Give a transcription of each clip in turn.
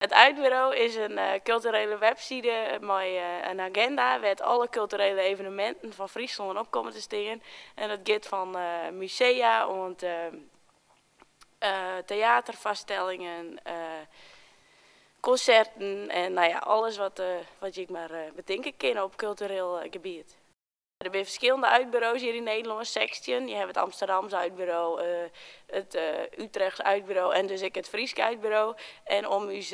It Uitburo is in kulturele webside mei in agenda wêr't alle kulturele eveneminten fan Fryslân op komme te stean. En dat giet fan musea oant teaterfoarstellingen, konserten en nou ja, alles wat je ek mar betinke kinne op kultureel gebiet. Der binne ferskillende uitburo's hjir yn Nederlân, 16. Je hawwe it Amsterdams Uitburo, it Utrechts Uitburo en dus ek it Frysk Uitburo. En om ús,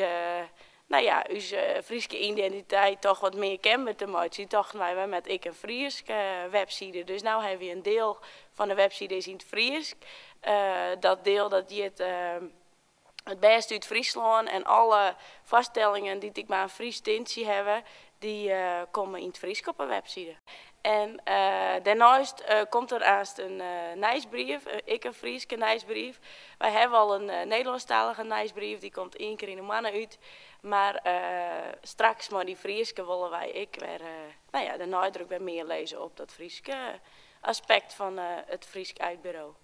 nou ja, ús Fryske identiteit toch wat mear kenber te meitsjen, tochten wy, wy moatte ek in Fryske webside. Dus no hawwe wy in diel fan de webside is yn it Frysk. Dat diel dat hjit It Bêste út Fryslân en alle foarstellingen dy't ek mar in Frysk tintsje hawwe, dy komme yn it Frysk op 'e webside. En dêrneist komt der aanst in nijsbrief, ek in Fryske nijsbrief. Wy hawwe al in Nederlânsktalige nijsbrief, dy komt ien kear yn 'e moanne út. Mar straks mei dy Fryske wolle wy ek wer, nou ja, de neidruk wer mear lizze op dat Fryske aspekt fan it Frysk Uitburo.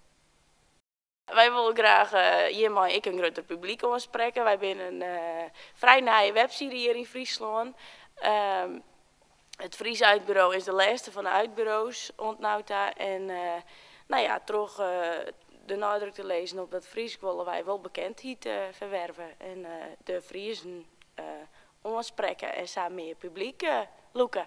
Wy wolle graach hjirmei ek in grutter publyk oansprekke. Wy binne in frij nije webside hjir yn Fryslân. It Fries Uitburo is de lêste fan de uitburo's oant no ta. En nou ja, troch de neidruk te lizzen op dat Frysk wolle wy wol bekendheid ferwerve en de Friezen oansprekke en sa mear publyk lûke.